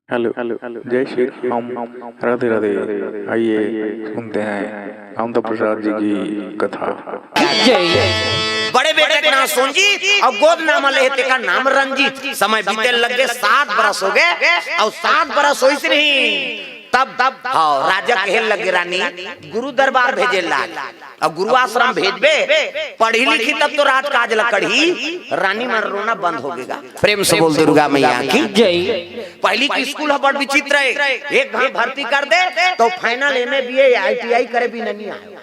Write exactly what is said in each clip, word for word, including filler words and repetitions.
Hello, जय श्री राम, राधे राधे। आइए, सुनते हैं कामता प्रसाद जी की कथा। बड़े बेटे के नाम सोनजीत अउ गोद नाम ले हे तेकर नाम रंजीत। समय बीते लग गे, सात बरस हो गे अउ सात बरस होइस नहीं। तब तब हाँ, राजा कहे लगे, रानी, गुरु दरबार भेजे लाग। अउ गुरु आश्रम भेजबे, पढ़ी लिखी तब तो राजकाज ल कढ़ी। रानी मन रोना बंद हो गेगा। प्रेम से बोल दुर्गा मैया की। जय। पहली के स्कूल ह बड़ विचित्र हे। एक घांव भर्ती कर दे तो फाइनल एमए बीए आईटीआई करे बिना नहीं आए।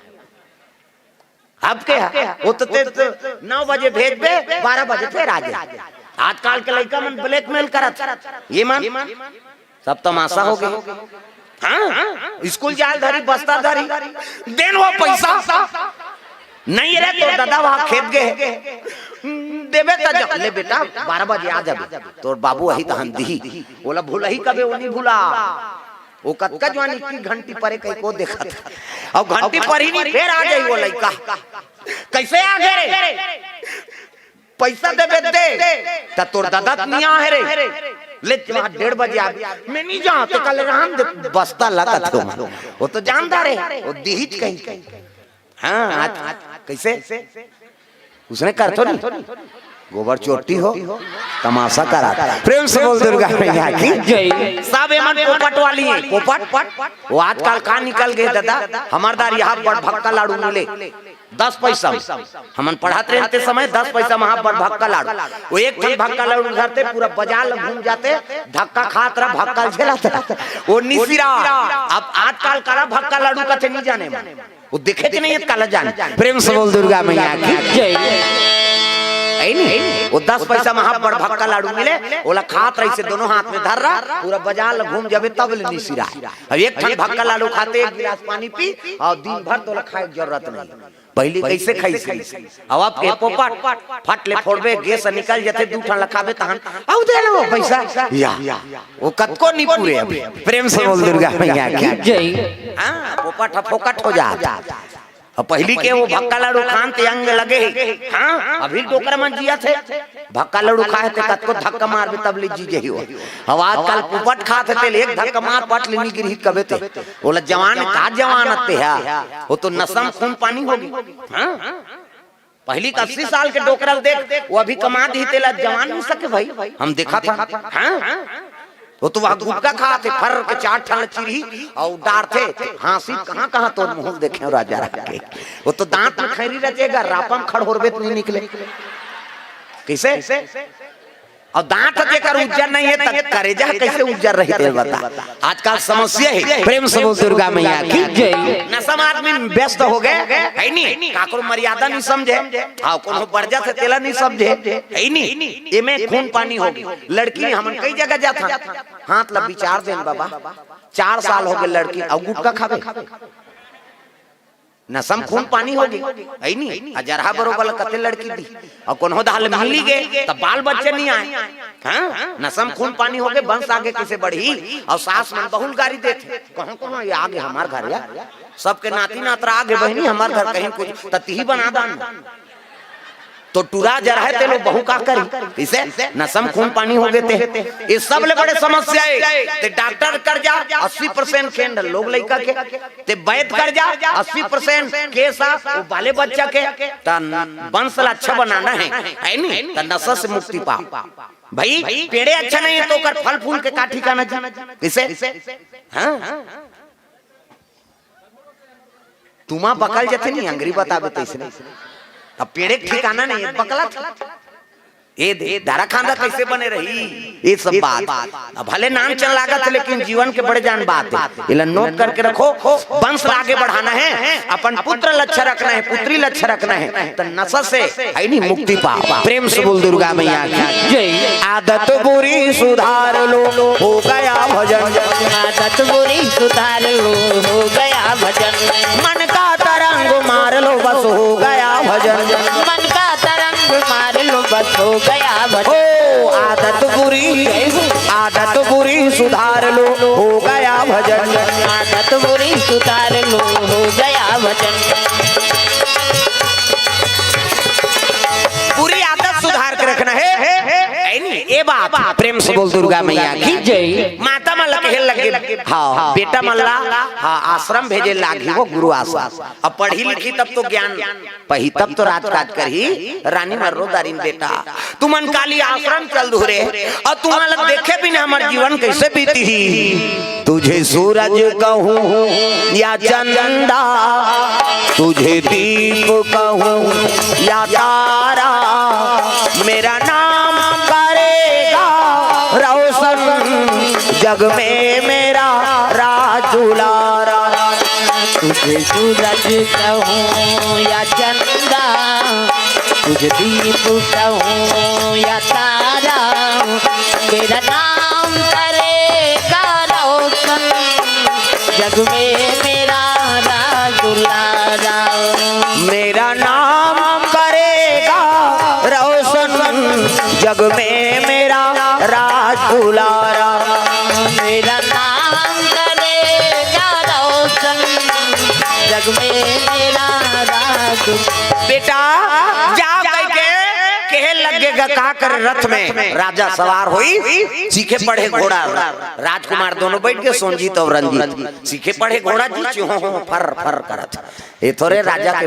अब के हे? वो तो ते तो नौ बजे भेजबे, बारह बजे फेर आ जाए। आजकल के लइका मन ब्लैकमेल करत हे। ये मन सब तमाशा हो गे। हाँ, स्कूल जाल धरी, बस्ता धरी, देन वो पैसा। नहीं रे, तोर दादा वहाँ खेत गे हे। देबे त जा, ले बेटा, बारह बजे आ जाबे। तोर बाबू अही तहन दिही। ओला भुलही कबे, वो नहीं भुला। वो कतका जवान इक्की घंटी परे कहीं को देखत। अउ घंटी पर ही नहीं, फेर आ जाई वो लइका। कैसे आ गे रे? पैसा देबे दे, त तोर दादा त नहीं आहे रे। ले, तू आज डेढ़ बजे आ। मैं नहीं जाऊँ, तो कल राम दे बस्ता लगत हो। वो तो जानता रे, वो दिहिच कहीं। हाँ, आज, आज कैसे? उसने कर तो नहीं। गोबर चोटी हो, तमाशा करा। प्रेम से बोल दुर्गा मैया की। जय। सब एमन पोपट वाली हे, पोपट। वो आजकल का निकल गे दादा, हमर दार यहाँ बड़ भक्का लाडू मिले, दस पैसा में। हमन पढ़त रहे ते समय दस पैसा में हाँ बड़ भक्का लाडू। वो एक ठन भक्का लाडू धरते, पूरा बाजार ल घूम जाते, धक्का खात रहा, भक्का झेलत रहा। वो निसिरा, अब आजकल करा भक्का लाडू कथे नहीं जाने मन। वो देखे के नहीं हे, काला जान। प्रेम से बोल दुर्गा मैया की। जय। है नहीं? वो दस पैसा में हाँ बड़ भक्का लाडू मिले, ओला खात रहिसे, दोनों हाथ में धर रहा, पूरा बाजार ल घूम जाबे तब ले निसिरा। अब एक ठन भक्का लाडू खाते, एक गिलास पानी पी, अउ दिन भर तोला खाए के जरूरत नहीं। पहली कैसे खाइस? अब आप के पोपट, फट ले फोड़बे, गैस निकल जाते, दू ठन ल खाबे तहन, अउ दे लो पैसा। या, वो कतको नहीं पूरे अब। प्रेम से बोल दुर्गा मैया की। जय। हाँ, पोपट ह फोकट हो जात। अब पहली के वो भक्का लाडू खान ते अंग लगे हे। हाँ, अभी डोकरा मन जियत हे। भक्का लाडू खाए ते कतको धक्का मारबे तब ले जी जही हो। अब आजकल पोपट खात हे ते ले एक धक्का मार पट ले नहीं गिरही कबे ते। ओला जवान का जवान अत्ते हे। वो तो नसम खून पानी हो गे। हाँ? पहली का अस्सी साल के डोकरा ल देख, वो अभी कमा दी तेला जवान नहीं सके भाई। हम देखा था। हाँ? वो तो वहाँ गुटखा खात हे, फर के चार ठन चिरही अउ डारथे, हाँसी कहाँ कहाँ तोर मुँह देखे हो राजा रह के। वो तो दांत में खैरी रचेगा, रापम खड़होरबे त नहीं निकले। कैसे? अउ दांत जेकर उज्जर नहीं हे, त करेजा कैसे उज्जर रही तेल बता। आजकल समस्या हे। प्रेम से बोल दुर्गा मैया की। जय। नसम आदमी व्यस्त हो गे, है नहीं? काकरो मर्यादा नहीं समझे। हाँ, कोनो बढ़ जात हे, तेला नहीं समझे, है नहीं? एमे खून पानी हो गे। लड़की हमन कई जगह जात हन, हाथ ला विचार देन बाबा, चार साल हो गे लड़की अउ गुटखा खाबे। नसम खून पानी हो गे, है नहीं? अजरहा बरोबर कते लड़की दी, अउ कोनो दाल मिली गे, त बाल बच्चे नहीं आए। हाँ, नसम खून पानी हो गे, बंस आगे कैसे बढ़ी? अउ सास मन बहुल गारी देथे, कहाँ कहाँ ये आगे हमार घर या, सबके नाती नातरा आगे बहनी हमार घर कहीं कुछ ततिही बना दान। तो टुरा जर है ते लो बहू का करी, इसे नसम खून पानी हो गे ते। ये सब ले बड़े समस्या हे। ते डॉक्टर कर जा, अस्सी परसेंट खेंड लोग लइका के, ते बैद कर जा, अस्सी परसेंट केस आ, वो बाले बच्चा के। त वंश ला अच्छा बनाना हे, है नहीं? त नशा से मुक्ति पाओ भाई। पेड़े अच्छा नहीं हे तो ओकर फल फूल के का ठिकाना जी? इसे हाँ, तुमा बकल जथे नहीं, अंगरी बताबे तइसने। अब पेड़े के ठिकाना नहीं हे, बकला था। ए दे, दारा खांदा कैसे बने रही? ये सब बात। अब भले नाम चल लागत हे, लेकिन जीवन के बड़े जान बात हे। एला नोट करके रखो, वंश ला आगे बढ़ाना हे, अपन पुत्र ल अच्छा रखना हे, पुत्री ल अच्छा रखना हे, त नशा से है नहीं मुक्ति पाओ। प्रेम से बोल दुर्गा मैया की। जय। आदत बुरी सुधार लो, हो गया भजन। आदत बुरी सुधार लो, हो गया भजन। मन का तरंग मार लो, बस हो गया भजन। मन का तरंग मार लो, बस हो गया भजन। ओ आदत बुरी, आदत बुरी सुधार लो, हो गया भजन। आदत बुरी सुधार लो, हो गया भजन। बुरी आदत सुधार के रखना हे, है नहीं? ए बाप, प्रेम से बोल दुर्गा मैया की। जय। माता कहे लगे, हाँ, बेटा मन ला, हाँ, आश्रम भेजे लागी, वो गुरु आश्रम। अब पढ़ी लिखी तब तो ज्ञान पही, तब तो राजकाज करही। रानी मर्रो दारिन बेटा, तुमन काली आश्रम चल दुहरे, अउ तुमन ला देखे बिना हमर जीवन कइसे बीतही? तुझे सूरज कहूँ या चंदा, तुझे दीप कहूँ या तारा, मेरा नाम करेगा रोशन जग में मेरा राज दुलारा। तुझे सूरज कहूँ या चंदा, तुझे दीप कहूँ या तारा, मेरा नाम करेगा रोशन जग में मेरा राज दुलारा। मेरा नाम करेगा रोशन जग में मेरा राज दुलारा। मेरा नाम करेगा रोशन जग में मेरा राज। बेटा, जा कह के कहे लगे गा, का कर रथ में राजा सवार होई, सीखे पढ़े घोड़ा। राजकुमार दोनों बैठ के, सोनजीत और रंजीत सीखे पढ़े घोड़ा जी, चिहो हो फर फर करत। ये थोरे राजा के